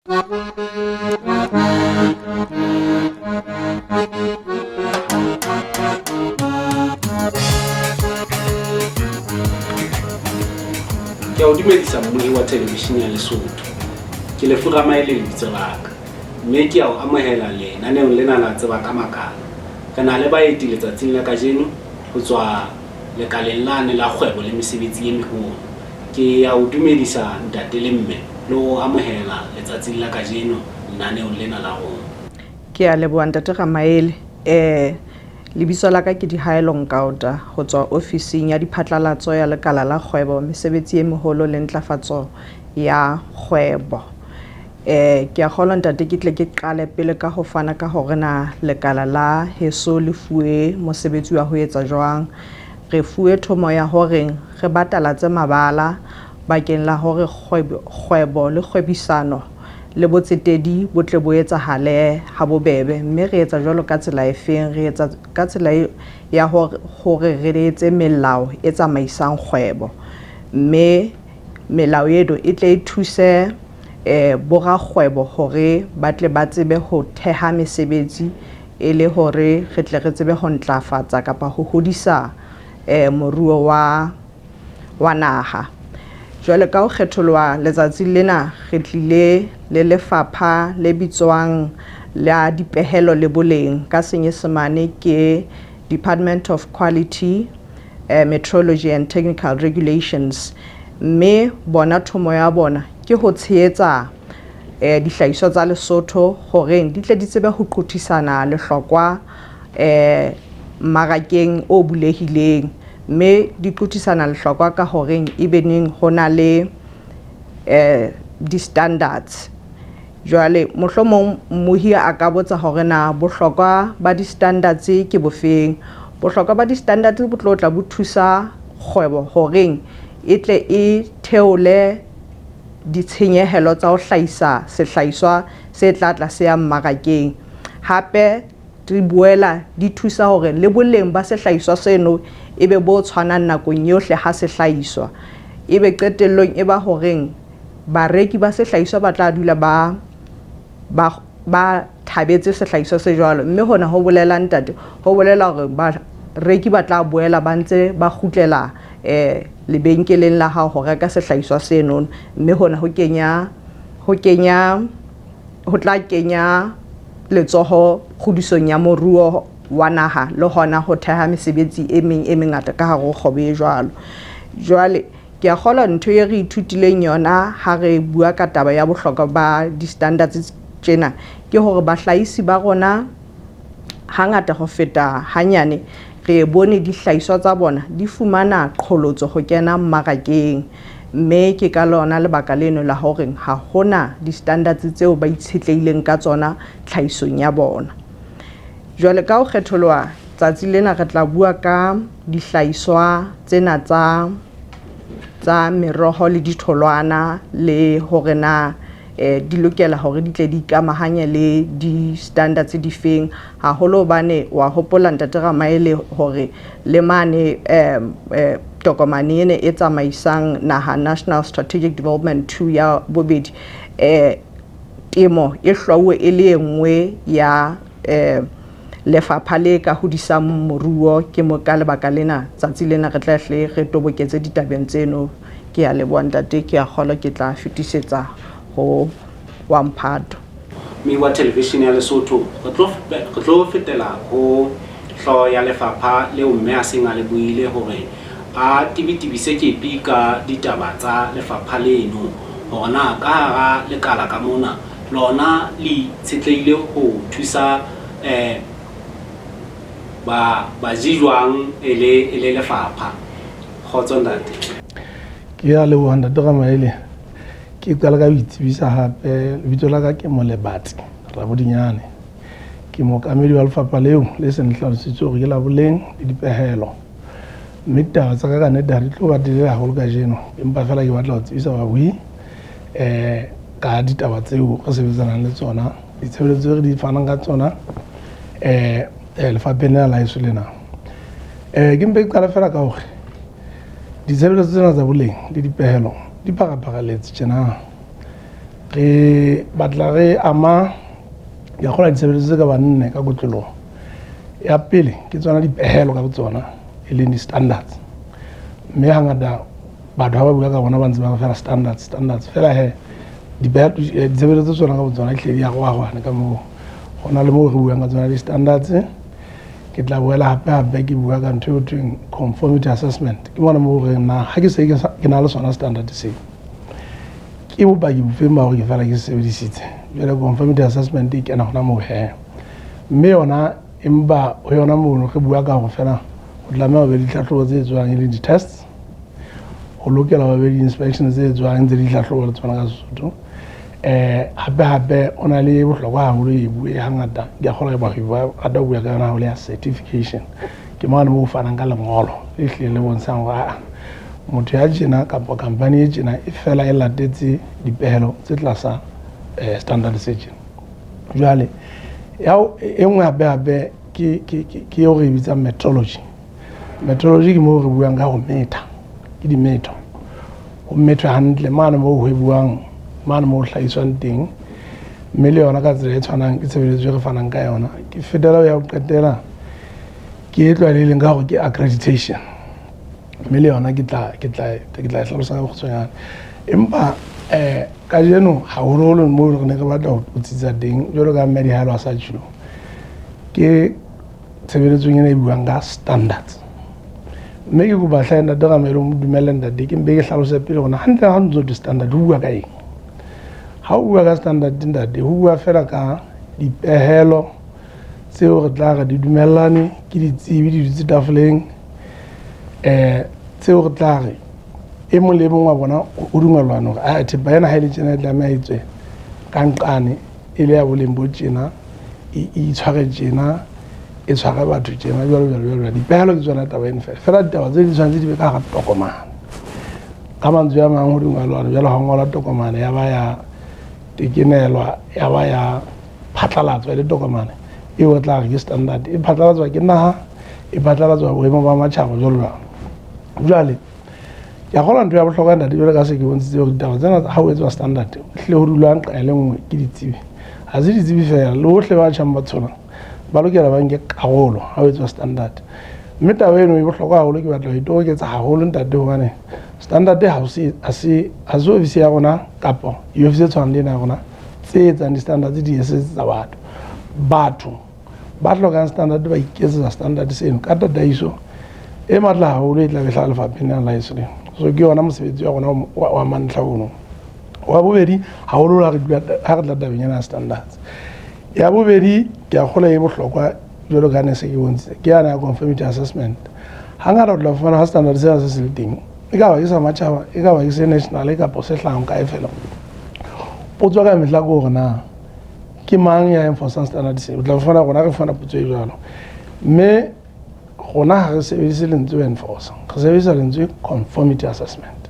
Ke a o dumedisa mmohi wa thelevishene ya Lesotho. Ke Lefu Ramaele lebitso la ka, mme ke a o amohela lenaneong lena la Tseba ka Makala. Re na le baeti letsatsing la kajeno ho tswa lekaleng lane la kgwebo le mesebetsi e meholo. Ke a o dumedisa ntate le mme le ho o amohela letsatsing la kajeno lenaneong lena la rona. Ke a leboha ntate Ramaele. Eh, lebitso la ka ke Dihaelo Nkaota ho tswa ofising ya diphatlalatso ya Lekala la Kgwebo, Mesebetsi e Meholo le Ntlafatso ya Kgwebo. Eh, ke a kgolwa ntate ke tle ke qale pele ka ho fana ka hore na lekala la heso le fuwe mosebetsi wa ho etsa jwang. Re fuwe thomo ya hore re batalatse mabala bakeng la hore kgwebo le kgwebisano le botsetedi bo tle bo etsahale habobebe. Mme re etsa jwalo ka tsela efeng? Re etsa ka tsela ya hore re etse melao e tsamaisang kgwebo. Mme melao eno e tle e thuse borakgwebo hore ba tle ba tsebe ho theha mesebetsi e le hore re tle re tsebe ho ntlafatsa kapa ho hodisa moruo wa naha. Jwale ka ho kgetholoha letsatsing lena re tlile le lefapha le bitswang la dipehelo le boleng, ka Senyesemane ke Department of Quality, Metrology and Technical Regulations. Mme bona thomo ya bona ke ho tshehetsa dihlahiswa tsa Lesotho horeng di tle di tsebe ho qothisana lehlokwa mmarakeng o bulehileng. Mme di qothisana lehlokwa ka horeng ebe neng ho na le di-standards. Jwale mohlomong mmohi a ka botsa hore na bohlokwa ba di-standards ke bofeng. Bohlokwa ba di-standards bo tlo tla bo thusa kgwebo horeng e tle e theole ditshenyehelo tsa ho hlahisa sehlahiswa se tla tla se ya mmarakeng. Hape di boela di thusa hore le boleng ba sehlahiswa seno e be bo tshwanang nakong yohle ha se hlahiswa. Ebe qetellong e ba horeng bareki ba sehlahiswa ba tla dula ba thabetse sehlahiswa se jwalo. Mme hona ho bolela ntate, ho bolela hore bareki ba tla boela ba ntse ba kgutlela lebenkeleng la hao ho reka sehlahiswa seno. Mme hona ho kenya ho kenya ho tla kenya letsoho kgodisong ya moruo wa naha le hona ho theha mesebetsi e meng e mengata ka hare ho kgwebo e jwalo. Jwale ke a kgolwa ntho e re ithutileng yona ha re bua ka taba ya bohlokwa ba di-standards tjena ke hore bahlahisi ba rona hangata ho feta hanyane re bone dihlahiswa tsa bona di fumana qholotso ho kena mmarakeng. Mme ke ka lona lebaka leno la hore ha hona di-standards tseo ba itshetlehileng ka tsona tlhahisong ya bona. Jwale ka ho kgetholoha tsatsi lena re tla bua ka dihlahiswa tsena tsa meroho le ditholwana le hore na di lokela hore di tle di ikamahanye le di-standards di feng, haholo hobane wa hopola ntate Ramaele hore le mane tokomane ene e tsamaisang naha National Strategic Development 2 ya bobedi, temo e hlwauwe e le e nngwe ya lefapha le ka hodisang moruo. Ke mo ka lebaka lena tsatsi lena re tla hle re toboketse ditabeng tseno. Ke a leboha ntate, ke a kgolwa ke tla fetisetsa ho wa mphato. Mme wa television ya Lesotho, re tlo fetela ho hlooho ya lefapha leo mme a seng a le buile hore a tebitebise kepi ka ditaba tsa lefapha leno, hore na ka hara lekala ka mona lona le itshetlehile ho thusa baji jwang e le lefapha. Kgotso ntate. Ke a leboha ntate Ramaele. Ke qala ka ho itsebisa hape, lebitso la ka ke Molebatsi Ramodinyane. Ke mookamedi wa lefapha leo le seng le hlalositswe hore ke la boleng le dipehelo. Mme ditaba tsa ka ka nnete ha di tlo ba telele haholo kajeno, empa feela ke batla ho tsebisa babui ka ditaba tseo re sebetsanang le tsona, ditshebeletso tse re di fanang ka tsona lefapheng lena la heso lena. Ke mpe ke qale feela ka hore ditshebeletso tsena tsa boleng le dipehelo di pharapharaletsi tjena. Re batla re ama ke a kgolwa ditshebeletso tse ka bang nne ka kotloloho. Ya pele ke tsona dipehelo ka botsona e leng di-standards, mme hangata batho ha ba bua ka bona ba ntse ba re fela standards standards fela he ditshebeletso tsona ka botsona ehlile di arohane ka moo. Ho na le moo re buang ka tsona di-standards. Ke tla boela hape hape ke bua ka ntho e thweng conformity assessment. Ke mona moo reng na ha ke se ke na le sona standard seo, ke bopaki bofeng ba hore ke fela ke se sebedisitse. Jwale conformity assessment e kena hona moo he, mme yona empa ho yona mono re bua ka hore fela ho tlameha ho be le ditlhahlobo tse etswang e leng di-tests, ho lokela ho be di-inspection tse etswang tse ditlhahlobo le tsona ka Sesotho. Hape hape o na le bohlokwa haholo e bue hangata ke a kgolwa bahwebi ba rata ho bua ka yona haholo ya certification. Ke mane moo o fanang ka lengolo le hlileng le bontshang hore aa motho ya tjena kapa company e tjena e fela e latetse dipehelo tse tlasa standard se tjena. Jwale ya e nngwe hape hape ke eo re e bitsang metrology. Metrology ke moo re buang ka ho metha, ke dimetho, ho methwe hantle mane moo ho hwebuwang, mane moo ho hlahiswang teng, mme le yona ka tsela e tshwanang ke tshebeletso e re fanang ka yona. Ke fetela ho ya ho qetela ke e tlwaelehileng ka hore ke accreditation, mme le yona ke tla e hlalosa ka bokgutshwanyane. Empa kajeno haholoholo moo re ne re batla ho tsitsa teng jwalo ka mme Dihaelo a sa tjho, ke tshebeletsong ena e buang ka standards. Mme ke kopa hle ntate Ramaele o mo dumelle ntate ke mpe ke hlalose pele hore hantle ha ntso thwe standard ho bua ka eng. Ha o bua ka standard ntate, ho bua fela ka dipehelo tseo re tla re di dumellane ke ditsebi di dutse tafoleng, tseo re tla re e mong le e mong wa bona o dumellana hore a thepa ena ha e le tjena e tlameha e tswe ka nqane, e le ya boleng bo tjena, e itshware tjena, e tshware batho tjena, jwalo jwalo jwalo jwalo. Dipehelo ke tsona taba eno fela. Fela ditaba tse di tshwanetse di be ka hara tokomane. Ka mantswe a mang ho dumellana jwalo ha o ngola tokomane ya ba ya tekenelwa, ya ba ya phatlalatswa e le tokomane eo re tla re ke standard. E phatlalatswa ke naha, e phatlalatswa boemong ba matjhaba jwalo jwalo. Jwale ke a kgolwa ntho ya bohlokwa ntate jwalo ka se ke bontshitse hore ditaba tsena ha ho etswa standard hlile ho dulwa nqa e le nngwe ke ditsebi. Ha se ditsebi fela, le bohle ba tjhang ba tshola ba lokela ba nke karolo ha ho etswa standard. Mme taba eno e bohlokwa haholo, ke batla ho e toboketsa haholo ntate, hobane standard ha se ofisi ya rona kapa diofisi tse tshwanang le ena ya rona tse etsang di-standards di etsetsa batho. Batho ba hlokang standard ba iketsetsa standard seno ka tataiso e matla haholo e tla be hlaha lefapheng lena la heso lena. So ke yona mosebetsi wa rona wa mantlha ono. Wa bobedi haholo ha re tla tabeng ena ya standards. Ya bobedi ke a kgolwa e bohlokwa jwalo ka ne se ke bontshitse, ke yane ya conformity assessment. Hangata o tla fumana ha standard sena se se le teng, e ka ba ke sa matjhaba, e ka ba ke se national kapa se hlahang kae fela. Potso ka mehla ke hore na ke mang ya enforcang standard se. O tla fumana rona re fumana potso e jwalo, mme rona ha re sebedise lentswe enforce, re sebedisa lentswe conformity assessment.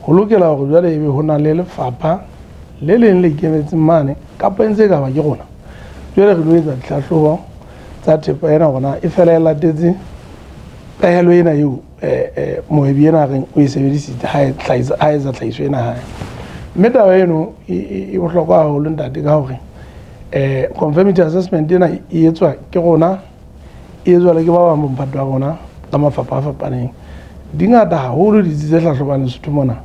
Ho lokela hore jwale ebe ho na le lefapha le leng le ikemetseng mane kapa e ntse e ka ba ke rona. Jwale re lo etsa ditlhahlobo tsa thepa ena hore na e fela e latetse pehelo ena eo mohwebi ena a reng o e sebedisitse ha etsa tlhahiso ena hae. Mme taba eno e bohlokwa haholo ntate ka hore conformity assessment ena e etswa ke rona, e etswa le ke ba bang bomphato ba rona ka mafapha a fapaneng. Di ngata haholo ditsi tse hlahlobang Lesotho mona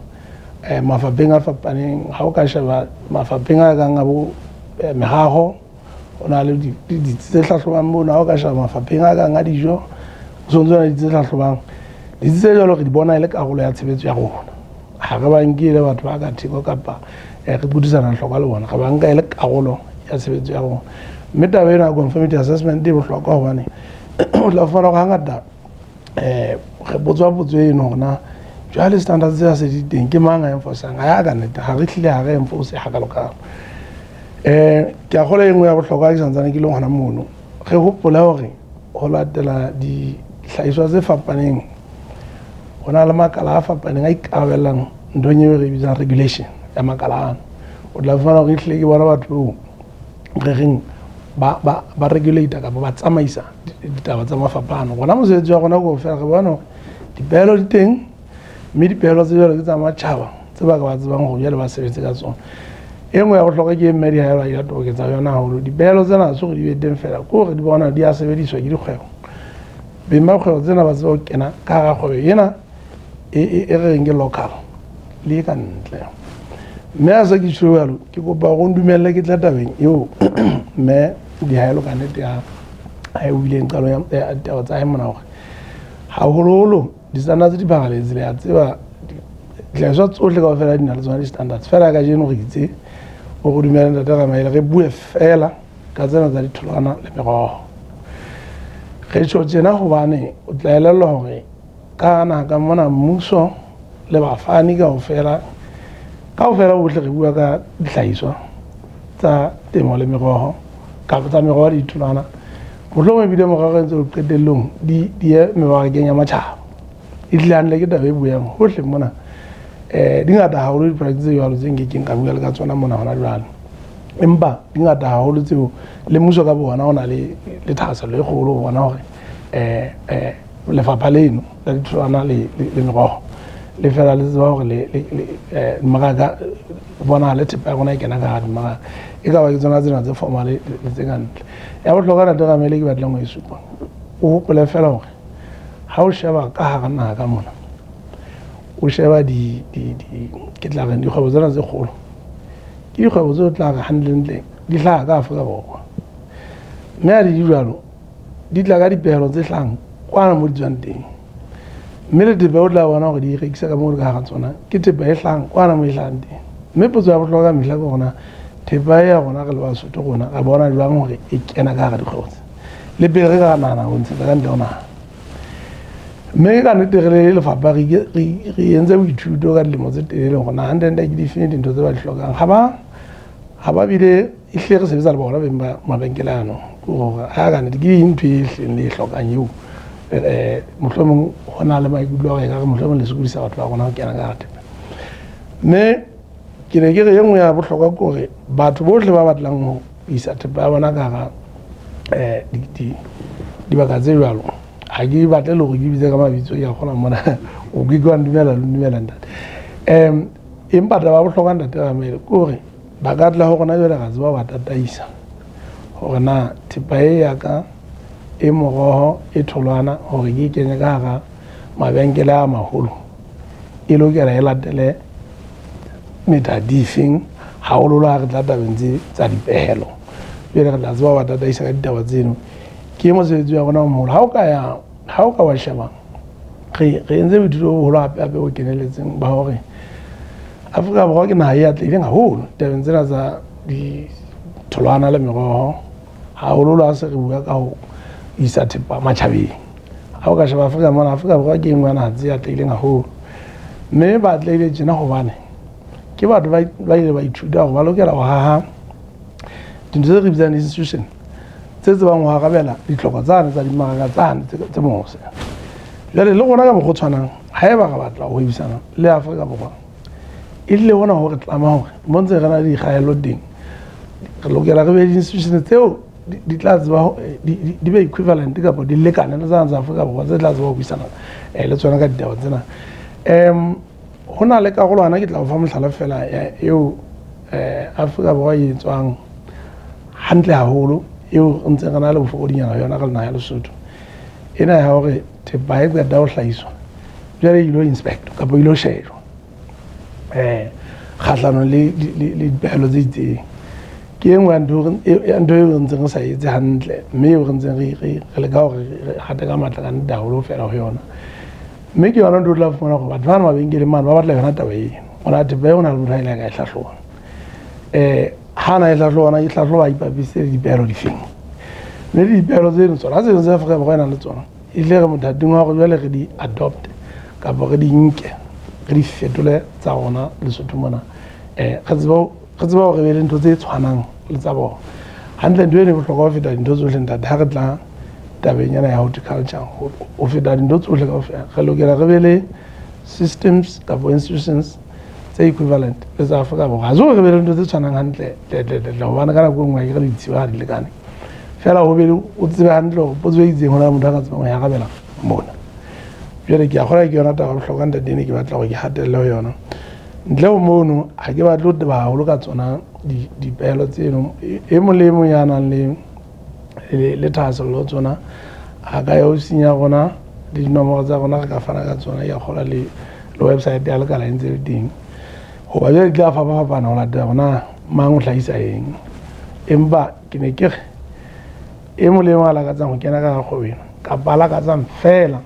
mafapheng a fapaneng. Ha o ka sheba mafapheng a kang a bo mehaho, ho na le ditsi tse hlahlobang mono. Ha o ka sheba mafapheng a kang a dijo, ho sontso na ditsi tse hlahlobang. Ditsi tse jwalo re di bona e le karolo ya tshebetso ya rona. Ha re ba nke le batho ba ka theko kapa re kutisana hlokwa le bona, re ba nka e le karolo ya tshebetso ya rona. Mme taba ena ya conformity assessment e bohlokwa hobane o tla fumana hore hangata re botswa potso eno hore na jwale standards tse se di teng ke mang a enforcang. Ha ya ka nnete ha re hlile ha re enforce hakalokalo. Ke a kgolwa e nngwe ya bohlokwa ke santsane ke le hona mono, re hopole hore ho latela dihlahiswa tse fapaneng ho na le makala a fapaneng a ikarabellang nthong eo re bitsang regulation ya makala ano. O tla fumana hore ehlile ke bona batho bao re reng ba regulate kapa ba tsamaisa ditaba tsa mafapha ano. Rona mosebetsi wa rona kaofela re bona hore dipehelo di teng, mme dipehelo tse jwalo ke tsa matjhaba tse ba ka ba tsebang hore jwale ba sebetse ka tsona. E nngwe ya bohlokwa ke e mme Dihaelo a ile a toboketsa yona haholo. Dipehelo tsena ha se hore di be teng feela, ke hore di bona di a sebediswa ke dikgwebo. Beng ba kgwebo tsena ba tseba ho kena ka hara kgwebo ena e re reng ke local le e ka ntle. Mme ha se ke tjho jwalo, ke kopa hore o ndumelle ke tle tabeng eo mme Dihaelo ka nnete a e buileng qalong ya ditaba tsa hae mona hore haholoholo di-standards di pharaletse, le a tseba dihlahiswa tsohle kaofela di na le tsona di-standards. Feela kajeno re itse o re dumele Ntate Ramaele re bue feela ka tsena tsa ditholwana le meroho. Re tjho tjena hobane o tla elellwa hore ka naha ka mona mmuso le bafani kaofela kaofela bohle re bua ka dihlahiswa tsa temo le meroho kapa tsa meroho le ditholwana. Mohlomong ebile morero e ntse o qetellong di ye mebarakeng ya matjhaba. E tlile hantle ke taba e buang hohle mona. Di ngata haholo di-product tse jwalo tse nkekeng ka bua le ka tsona mona hona jwale. Empa di ngata haholo tseo le mmuso ka bo ona o na le thahasello e kgolo ho bona hore lefapha leno la ditholwana le meroho le fela le tseba hore le mmaraka bonahale thepa ya rona e kena ka hara dimmaraka. E ka ba ke tsona tsena tse formal le tse ka ntle. Ya bohlokwa Ntate Ramaele ke batlang ho e supa, o hopole fela hore ha o sheba ka hara naha ka mona, o sheba ke tla reng dikgwebo tsena tse kgolo, ke dikgwebo tseo tla re hantlentle di hlaha ka Afrika Borwa. Mme ha di le jwalo, di tla ka dipehelo tse hlahang kwana mo di tswang teng. Mme le thepa o tla bona hore di rekisa ka moo ka hara tsona, ke thepa e hlahang kwana mo e hlahang teng. Mme potso ya bohlokwa ka mehla ke hore na thepa e ya rona re le Basotho rona re bona jwang hore e kena ka hara dikgwebo tse, le pele re ka nahana ho ntshetsa ka ntle ho naha. Mme ka nnete re le lefapha re entse boithuto ka dilemo tse telele hore na hantlentle ke difeng dintho tse ba di hlokang. Ha ba bile ehlile re sebetsa le bona beng ba mabenkele ano, ke hore ha ka nnete ke eng ntho e hlileng le e hlokang eo. Mohlomong ho na le maikutlo a hore ekare mohlomong le sokodisa batho ba rona ho kena ka hara thepa. Mme ke ne ke re e nngwe ya bohlokwa ke hore batho bohle ba batlang ho isa thepa ya bona ka hara dibaka tse jwalo, ha ke batle le hore ke bitse ka mabitso, ke a kgona mona o ke ke wa ndumela le ndumela ntate. Empa taba ya bohlokwa Ntate Ramaele ke hore ba ka tla ho rona jwale ra tseba ho ba tataisa hore na thepa e ya ka e moroho e tholwana hore ke e kenye ka hara mabenkele a maholo e lokela e latele methati efeng, haholoholo ha re tla tabeng tse tsa dipehelo. Jwale re tla tseba ho ba tataisa ka ditaba tseno. Ke mosebetsi wa rona o moholo. Ha o ka wa sheba, re entse boithuto bo boholo hape hape bo keneletseng ba hore Afrika Borwa ke naha e atlehileng haholo tabeng tsena tsa ditholwana le meroho, haholoholo ha se re bua ka ho isa thepa matjhabeng. Ha o ka sheba Afrika mona, Afrika Borwa ke e nngwe ya naha tse atlehileng haholo. Mme ba atlehile tjena hobane ke batho ba ile ba ithuta hore ba lokela ho haha dintho tse re bitsang institution tse tsebang ho arabela ditlhoko tsane tsa dimmaraka tsane tse mose. Jwale le rona ka mokgwa o tshwanang, haeba re batla ho hwebisana le Afrika Borwa, e tlile hona ho re tlama hore mo ntse re na le dikgaello teng, re lokela re be le di-institution tseo di tla tseba di be equivalent kapa di lekane le tsena tsa Afrika Borwa tse tla tseba ho buisana le tsona ka ditaba tsena. Ho na le karolwana ke tla o fa mohlala fela eo Afrika Borwa e etswang hantle haholo, eo re ntseng re na le bofokodinyana ho yona re le naha ya Lesotho. Ena ya hore thepa ha e qeta ho hlahiswa jwale e ilo inspect kapa e ilo shejwa kgahlanong le dipehelo tse itseng. Ke e nngwe ya ntho eo re ntseng re sa etse hantle, mme eo re ntseng re leka hore re hate ka matla ka nnete haholo fela ho yona. Mme ke yona ntho o tla fumana hore batho bana mabenkeleng mane ba batla yona taba eno. Hona thepa eo ho na le motho a ileng a ka e hlahloba. Ha na e hlahloba, e hlahloba a ipapise le dipehelo difeng. Mme dipehelo tseno tsona, ha tseno tse Afrika Borwa e nang le tsona, e tle re mothating wa hore jwale re di adopt kapa re di nke, re di fetole tsa rona Lesotho mona. Re tsebe hore re be le ntho tse tshwanang le tsa bona. Hantle ntho eno e bohlokwa ho feta dintho tsohle ntate, ha re tla tabeng ena ya horticulture, ho feta dintho tsohle kaofela, re lokela re be le systems kapa institutions tse equivalent le tsa Afrika Borwa. Ha se hore re be le ntho tse tshwanang hantle tle, hobane ka nako e nngwe akere ditshiba ha di lekane. Feela ho be o tsebe hantle hore potso e itseng ho na le motho a ka tsebang ho e arabela mona. Jwale ke a kgolwa ke yona taba ya bohlokwa ntate ene ke batla hore ke hatelle ho yona. Ntle ho mono ha ke batle ho teba haholo ka tsona dipehelo tseno. E mong le e mong ya nang le thahasello ho tsona a ka ya ofising ya rona, le dinomoro tsa rona re ka fana ka tsona. Ke a kgolwa le website ya lekala e ntse le teng, hoba jwale di tla fapafapana ho latela hore na mang o hlahisa eng. Empa ke ne ke re e mong le e mong a lakatsang ho kena ka hara kgwebo ena, kapa a lakatsang feela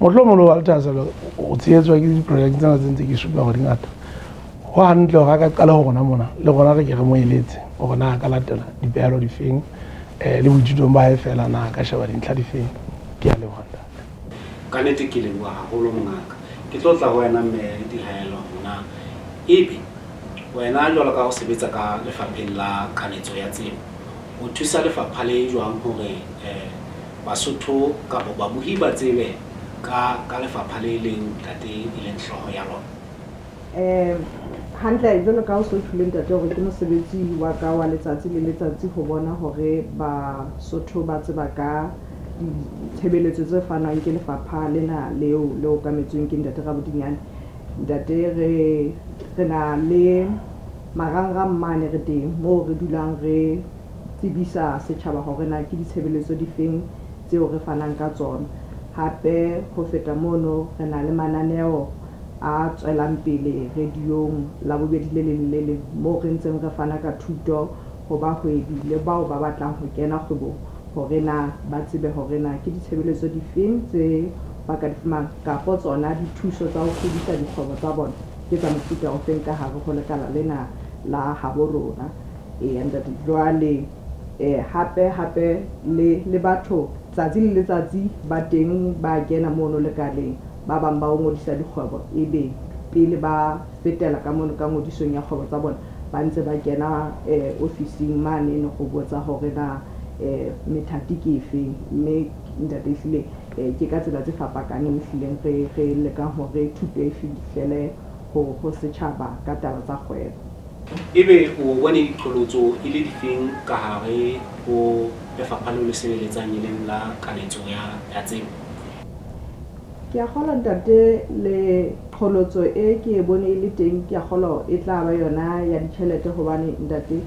mohlomong le ho ba le thahasello o tshehetswa ke diproject tsena tse ntse ke supa hore di ngata, ho hantle hore a ka qala ho rona mona, le rona re ke re mo eletse hore na a ka latela dipehelo difeng, le boithutong ba hae feela na a ka sheba dintlha difeng. Ke a leboha ntate. Ka nnete ke leboha haholo mongaka. Ke tlo tla ho wena mme Dihaelo hona ebe wena jwalo ka ho sebetsa ka lefapheng la kanetso ya tsebo, o thusa lefapha le jwang hore Basotho kapa babohi ba tsebe ka lefapha le leng ntate e leng hlooho ya lona? Hantle jwalo ka o so tjhole ntate hore ke mosebetsi wa ka wa letsatsi le letsatsi ho bona hore Basotho ba tseba ka ditshebeletso tse fanwang ke lefapha lena leo le okametsweng ke ntate Rabodinyane. Ntate re na le marangrang mane re teng moo re dulang re tsebisa setjhaba hore na ke ditshebeletso difeng tseo re fanang ka tsona. Hape ho feta mono re na le mananeo a tswelang pele radiong Labobedi le leng le leng moo re ntseng re fana ka thuto ho bahwebi le bao ba batlang ho kena kgwebong hore na ba tsebe hore na ke ditshebeletso difeng tse ba ka di fumanang kapo tsona dithuso tsa ho hodisa dikgwebo tsa bona ke tsa mofuta ofeng ka hare ho lekala lena la habo rona. Eya ntate, jwale hape hape le batho tsatsi le letsatsi ba teng ba kena mono lekaleng, ba bang ba o ngodisa dikgwebo ebe pele ba fetela ka mono ka ngodisong ya kgwebo tsa bona ba ntse ba kena ofising mane ho botsa hore na methati ke efeng. Mme ntate ehlile ke ka tsela tse fapakaneng ehlileng re lekang hore thuto e fihlele ho setjhaba ka taba tsa kgwebo. Ebe o bone diqholotso e le difeng ka hare ho lefapha leo le sebeletsang e leng la kanetso ya tsebo? Ke a kgolwa ntate le qholotso e ke e bone e le teng, ke a kgolwa e tla ba yona ya ditjhelete hobane ntate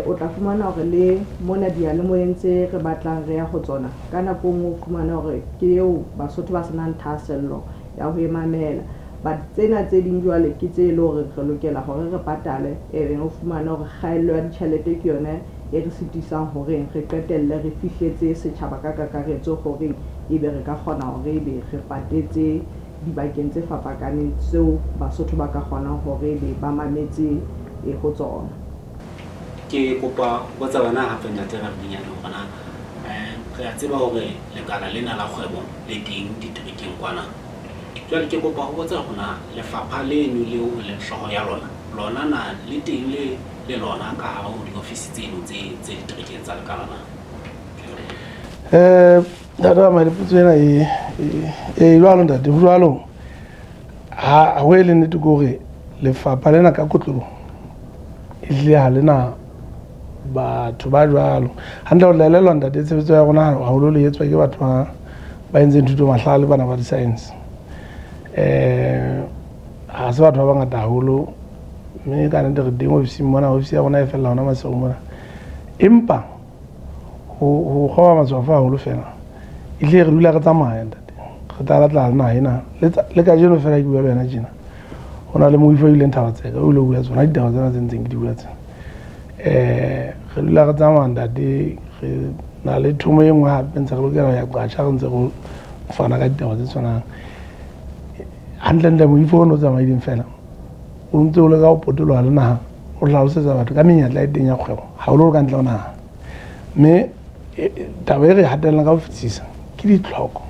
o tla fumana hore le mona diyalemoyeng tse re batlang re ya ho tsona ka nako e nngwe o fumane hore ke eo Basotho ba senang thahasello ya ho e mamela. But tsena tse ding jwale ke tse e le hore re lokela hore re patale, ebe o fumane hore kgaello ya ditjhelete ke yona e re sitisang hore re qetelle re fihletse setjhaba ka kakaretso hore ebe re ka kgona hore ebe re patetse dibakeng tse fapakaneng tseo Basotho ba ka kgonang hore ebe ba mametse ho tsona. Ke kopa ho botsa wena hape ntate Rabodinyane hore na re a tseba hore lekala lena la kgwebo le teng diterekeng kwana. Jwale ke kopa ho botsa hore na lefapha leno leo e leng hlooho ya lona, lona na le teng le lona ka hare ho diofisi tseno tse diterekeng tsa lekala na? Ntate wa Madi, potso ena e jwalo ntate, ho jwalo. Ha ho e le nnete ke hore lefapha lena ka kotloloho ehlile ha lena batho ba jwalo. Hantle o tla elellwa ntate, tshebetso ya rona haholo le etswa ke batho ba entseng thuto mahlale, bana ba di-science. Ha se batho ba bangata haholo, mme ka nnete re teng ofising mona, ofisi ya rona e fella hona Maseru mona. Empa ho kgoba matshwafo haholo feela, ehlile re dula re tsamaya ntate, re tlala-tlala le naha ena. Le kajeno feela ke bua le wena tjena, ho na le moifo o ileng Thaba-Tseka, o ile ho bua tsona ditaba tsena tse ntseng ke di bua tsena. Re dula re tsamaya ntate, re na le thomo e nngwe hape ntse re lokela ho ya Qacha, re ntse re fana ka ditaba tse tshwanang. Hantlentle moifo ono o tsamaileng feela o ntse o leka ho potoloha le naha, o hlalosetsa batho ka menyetla e teng ya kgwebo haholo ka ntle ho naha. Mme taba e re hatellang ka ho fetisisa ke ditlhoko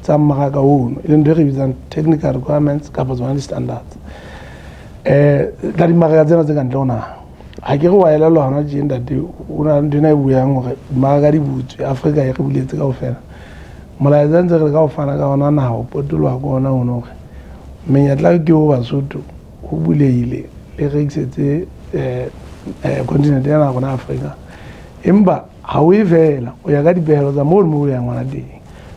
tsa mmaraka ono, e leng ntho e re bitsang technical requirements kapa tsona di-standards. Tsa dimmaraka tsena tse ka ntle ho naha. Ha ke re wa elellwa hona tje ntate, o na le ntho ena e buang hore dimmaraka di butswe, Afrika e re buletse kaofela. Molaetsa ntse re leka ho fana ka ona naha ho potoloha ke ona ono hore menyetla ke ho Basotho ho bulehile le rekisetse continent ena ya rona Afrika. Empa ha o e fela, o ya ka dipehelo tsa moo le moo o yang hona teng.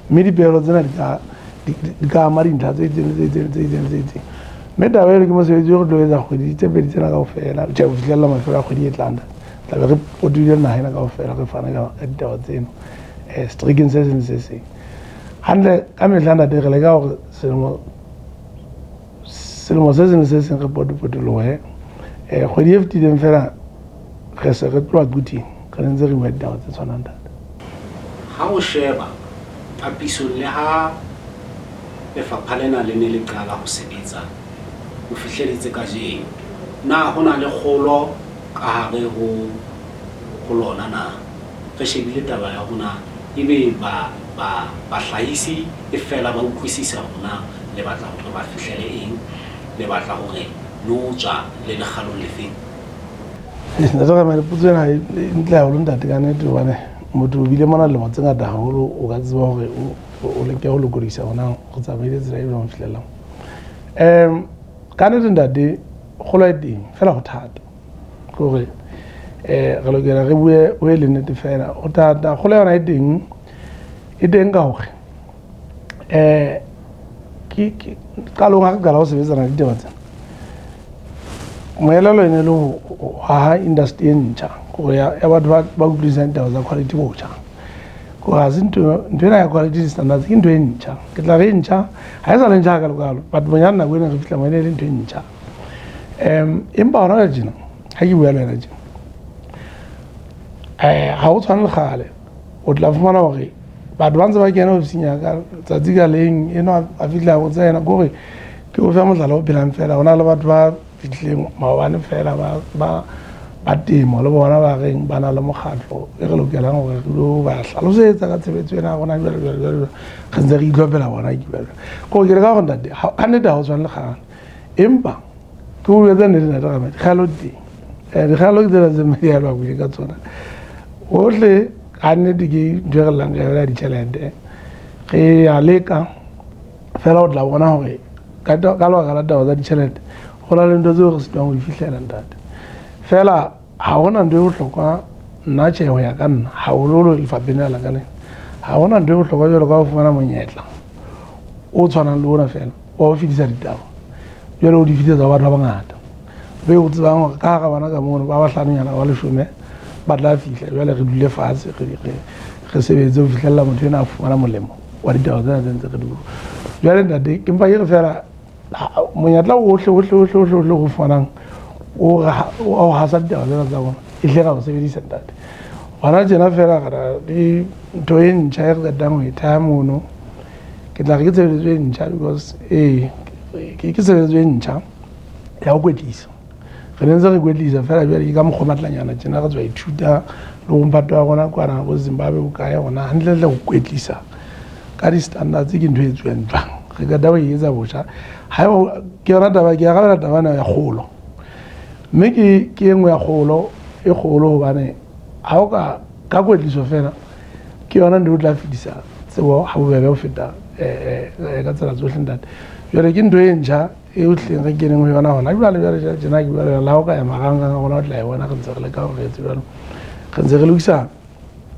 Mme dipehelo tsena di ka ama dintlha tse itseng le tse itseng le tse itseng le tse itseng. Mme taba eno ke mosebetsi o re tlo etsa kgwedi tse pedi tsena kaofela, tjhe ho fihlella mafelo a kgwedi e tlang. Tla be re potile naha ena kaofela re fana ka ditaba tseno seterekeng se seng le se seng. Hantle ka mehla ntate re leka hore selemo selemo se seng le se seng re potopotolohe. Kgwedi e fetileng fela re se re tloha Quthing re ne ntse re bua ditaba tse tshwanang ntate. Ha o sheba papisong le ha lefapha lena le ne le qala ho sebetsa ho fihleletse kajeno, na ho na le kgolo ka hare ho ho lona na? Re shebile taba ya hore na ebe ba ba bahlahisi e fela ba utlwisisa hore na le batla hore ba fihlele eng, le batla hore le o tswa le lekgalong lefeng? Ntate Ramele, potso ena e ntle haholo ntate ka nnete hobane motho o bile mona lemo tse ngata haholo o ka tseba hore o leke ho lokodisa hona go tsamaile tsela e jwang ho fihlellang. Ka nnete ntate kgolo e teng fela ho thata ke hore re lokela re bue o e le nnete fela ho thata. Kgolo yona e teng, e teng ka hore ke qalong ha re qala ho sebetsana le ditaba tsena, moelelo e ne le ho haha industry e ntjha hore ya batho ba utlwisisang ditaba tsa quality botjha. Hore ha se ntho ena ya quality standards ke ntho e ntjha. Ke tla re e ntjha, ha e sa le ntjha hakalo-kalo, but bonyane nako ena re fihla mo e ne e le ntho e ntjha. Empa hona jwale tjena ha ke bua le wena tjena, ha ho tshwane le kgale. O tla fumana hore batho ba ntse ba kena ofising ya ka tsatsi ka leng, enwa a fihla a botsa yena. Ke hore ke o fe mohlala o phelang fela, ho na le batho ba fihlileng maobane fela ba temo le bona ba reng ba na le mokgatlo e re lokelang hore re lo ba hlalosetsa ka tshebetso ena ya rona jwalo jwalo jwalo jwalo. Re ntse re itlhophela bona ke jwalo. Ke hore ke leka hore ntate ka nnete ha ho tshwane le kgale, empa ke o jwetsa nnete ntate Ramadi, dikgalo di teng. Dikgalo ke tsena tse mme di alwa buile ka tsona. Hohle ka nnete ke ntho e re llang ka yona ya ditjhelete. Re a leka fela o tla bona hore ka lebaka la taba tsa ditjhelete ho na le ntho tseo re sitwang ho di fihlela ntate. Fela ha hona ntho e bohlokwa nna tjhe ho ya ka nna haholoholo lefapheng lena la ka lena. Ha hona ntho e bohlokwa jwalo ka ho fumana monyetla o tshwanang le ona fela wa ho fetisa ditaba. Jwale o di fetisetsa ho batho ba bangata be o tsebang hore ka hara bana ka mono ba bahlanonyana ba leshome ba tla fihla. Jwale re dule fatshe re sebetse ho fihlella motho ena a fumana molemo wa ditaba tsena tse ntse re di bua. Jwale ntate ke mpa ke re fela monyetla ohle ohle ohle ohle ohle o fumanang o hasa ditaba tsena tsa rona e hle ra o sebedisa ntate. Hona tjena fela re na le ntho e ntjha e re qetang ho e theha mono. Ke tla re ke tshebeletso e ntjha because ee ke tshebeletso e ntjha ya ho kwetlisa. Re ne ntse re kwetlisa fela jwale ke ka mokgwa o matlanyana tjena re tswa ithuta le ho mphato wa rona kwana bo Zimbabwe bo kae hona hantlentle ho kwetlisa ka di-standards ke ntho e etsuwang jwang. Re qeta ho e etsa botjha. Haeba ke yona taba, ke arabela taba ena ya kgolo. Mme ke e nngwe ya kgolo e kgolo hobane ha o ka kwetliso fela ke yona ntho e o tla fetisa tsebo ha bobebe ho feta ka tsela tsohle ntate. Jwale ke ntho e ntjha e hleng re keneng ho yona hona jwale jwale jwale tjena ke bua le wena, le ha o ka ya marangrang a rona o tla e bona re ntse re leka hore re etse jwalo. Re ntse re lokisa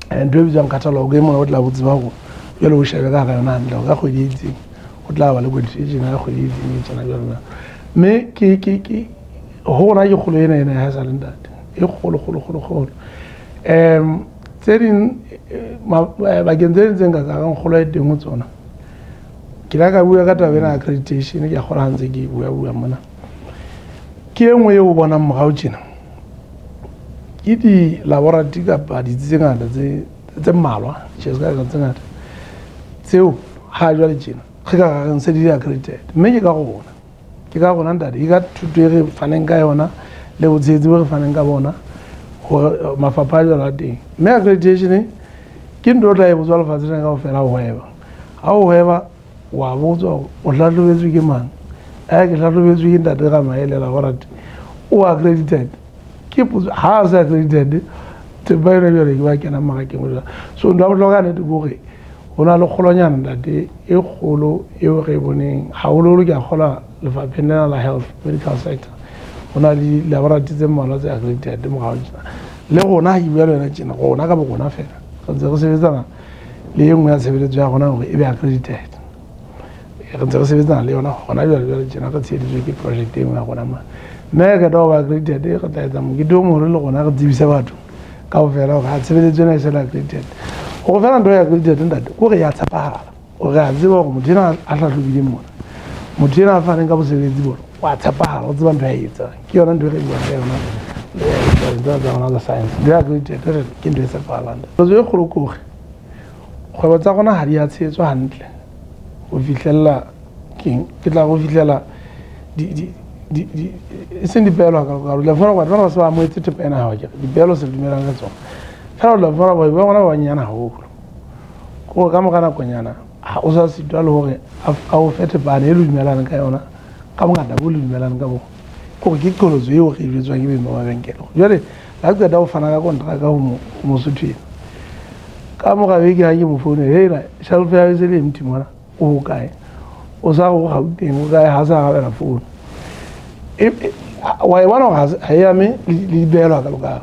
ntho e bitswang catalog e mona o tla bo tseba hore jwale o shebe ka hara yona hantle hore ka kgwedi e itseng o tla ba le kwetliso e tjena, ka kgwedi e itseng e tjena jwalo jwalo. Mme ke ho rona ke kgolo ena ena ya haesale ntate, e kgolo kgolo kgolo kgolo. Tse ding bakeng tse ding tse nka ka reng kgolo e teng ho tsona, ke la ka bua ka taba ena ya accreditation, ke a kgolwa ha ntse ke bua bua mona. Ke e nngwe eo o bonang morao tjena ke di-laboratory kapa ditsi tse ngata tse mmalwa, tjhe, se ka tse ngata tseo ha jwale tjena re ka reng se di accredited. Mme ke ka rona, ke ka rona ntate, ke ka thuto e re faneng ka yona le botshehetsi bo re faneng ka bona hore mafapha a jwalo a teng. Mme accreditation ke ntho o tla e botswa lefatshe lena kaofela ho hweba. Ha o hweba wa botswa hore o hlahlobetswe ke mang. Ke hlahlobetswe ke ntate Ramaele laboratory, o accredited. Ke potso, ha a se accredited thepa ena jwale ke ba kenang mmarakeng o jwalo. So ntho ya bohlokwa ka nnete ke hore ho na le kgolonyana ntate e kgolo eo re e boneng haholoholo ke a kgolwa lefapheng lena la health medical sector. Ho na le di-laboratory tse mmalwa tse accredited morao tjena. Le rona ha ke bua le wena tjena, rona ka bo rona fela re ntse re sebetsana le e nngwe ya tshebeletso ya rona hore e be accredited. Re ntse re sebetsana le yona hona jwale jwale tjena, re tsheheditswe ke project e nngwe ya rona mane. Mme re qeta ho ba accredited, re tla etsa mokete o moholo le rona, re tsebise batho kaofela hore ha tshebeletso ena e se le accredited. Hore fela ntho ya accredited, ntate, ke hore ya tshepahala, hore re a tseba hore motho ena a hlahlobileng mona, motho ena a faneng ka bosebeletsi bona, wa tshepahala, o tseba ntho ya e etsang. Ke yona ntho e re buang ka yona tabeng tsena tsa rona tsa science. Ntho ya accredited ke ntho e tshepahalang. Qholotso e kgolo ke hore kgwebo tsa rona ha di a tshehetswa hantle ho fihlella keng, ke tla ho fihlela e seng dipehelo hakalo-kalo. O tla fumana hore batho bana ba se ba amohetse thepa ena hao, akere dipehelo se dumelang ka tsona fela. O tla fumana bahwebi ba rona ba banyenyane haholo, ke hore ka mora nakonyana ha o sa sitwa le hore a o fe thepa ane e le dumelaneng ka yona ka bongata bo le dumelaneng ka bona. Ke hore ke qholotso eo re e jwetswang ke beng ba mabenkele. Jwale ha qeta ho fana ka kontraka ho Mosotho ena, ka mora beke ha ke mo founela, hela shelf ya se le empty mona, o hokae? O sa re o Gauteng, o kae? Ha sa arabela founu. Wa e bona hore ha e ame le dipehelo hakalo-kalo,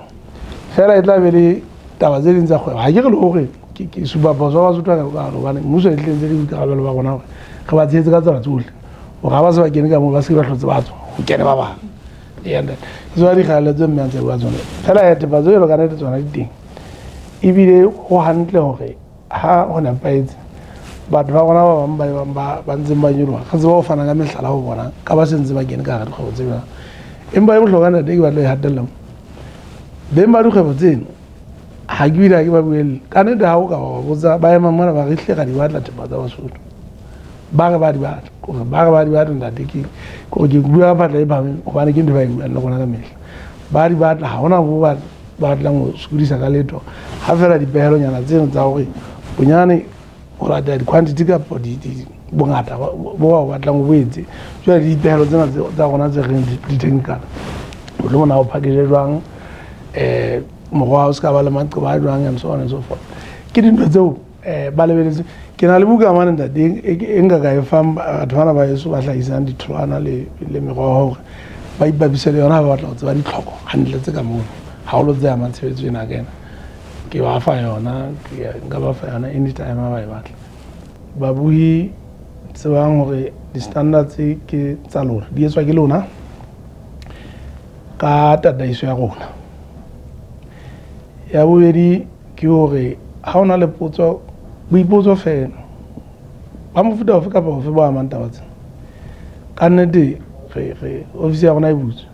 fela e tla be le taba tse ding tsa kgwebo. Ha ke re le hore ke supa phoso ba Basotho hakalo-kalo, hobane mmuso e tlentse le boikarabelo ba rona hore re ba tshehetse ka tsela tsohle, hore ha ba se ba kene ka moo ba se ke ba hlotse ba tswa, ho kene ba bang. Ke tsona dikgaello tse mme a ntse bua tsone fela. Ya thepa tse jwalo ka nnete tsona di teng, ebile ho hantle hore ha ho nepahetse batho ba rona ba bang ba bang ba ntseng ba nyoloha, re tseba ho fana ka mehlala ho bona ka ba sentse ba kene ka hara dikgwebo tse jwalo. Empa e bohlokwa, ntate, ke batla e hatella mo beng ba dikgwebo tseno, ha ke bile ha ke ba buelle ka nnete. Ha o ka ba botsa ba emang mona, ba re hlile ra di batla thepa tsa Basotho, ba re ba di batla, kore ba re ba di batla, ntate. Ke kore ke bua ka phatla e phahameng hobane ke ntho ba e buang le rona ka mehla. Ba di batla, ha hona bo ba batlang ho sokodisa ka letho, ha fela dipehelonyana tseno tsa hore bonyane ho latela di-quantity kapa bongata bo ba o batlang o bo etse. Jwale le dipehelo tsena tsa rona tse reng di-technical, mohlomong na o package jwang, moroho o se ka ba le maqeba a jwang, and so on and so forth. Ke dintho tseo ba lebeletse. Ke na le buka mane, ntate, e nka ka e fang batho bana ba heso ba hlahisang ditholwana le meroho hore ba ipapise le yona ha ba batla ho tseba ditlhoko hantle tse ka mono, haholo tse amang tshebetso ena ka ena. Ke ba fa yona, nka ba fa yona anytime ha ba e batla. Babuhi, tsebang hore di-standards ke tsa lona, di etswa ke lona ka tataiso ya rona. Ya bobedi ke hore ha o na le potso, boipotso fela ba mofuta ofe kapa ofe bo amang taba tsena, ka nnete re ofisi ya rona e butswe,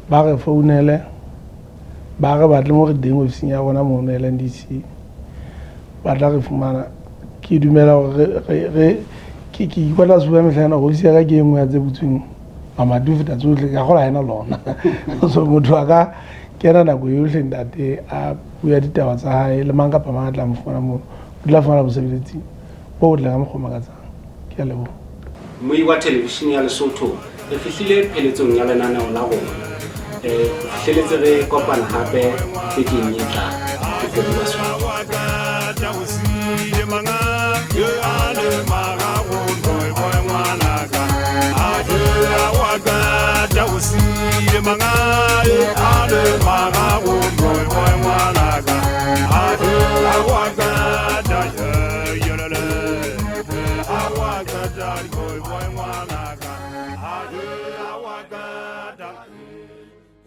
ba re founele, ba re batle mo re teng ofising ya rona mono LNDC, ba tla re fumana. Ke dumela hore re ke ikotla sefuba mehla ena hore ofisi ya ka ke e nngwe ya tse butsweng mamati ho feta tsohle, ka kgola ha ena lona. So motho a ka kena nako yohle, ntate, a bua ditaba tsa hae le mang kapa mang a tla mo fumana mono, o tla fumana bosebeletsi bo botle ka mokgwa o makatsang. Ke a leboha. Mmui wa thelevishene ya Lesotho, re fihlile pheletsong ya lenaneo la rona. Ho fihleletse re kopana hape bekeng e tlang. Ke Kgomo Basotho. Manga,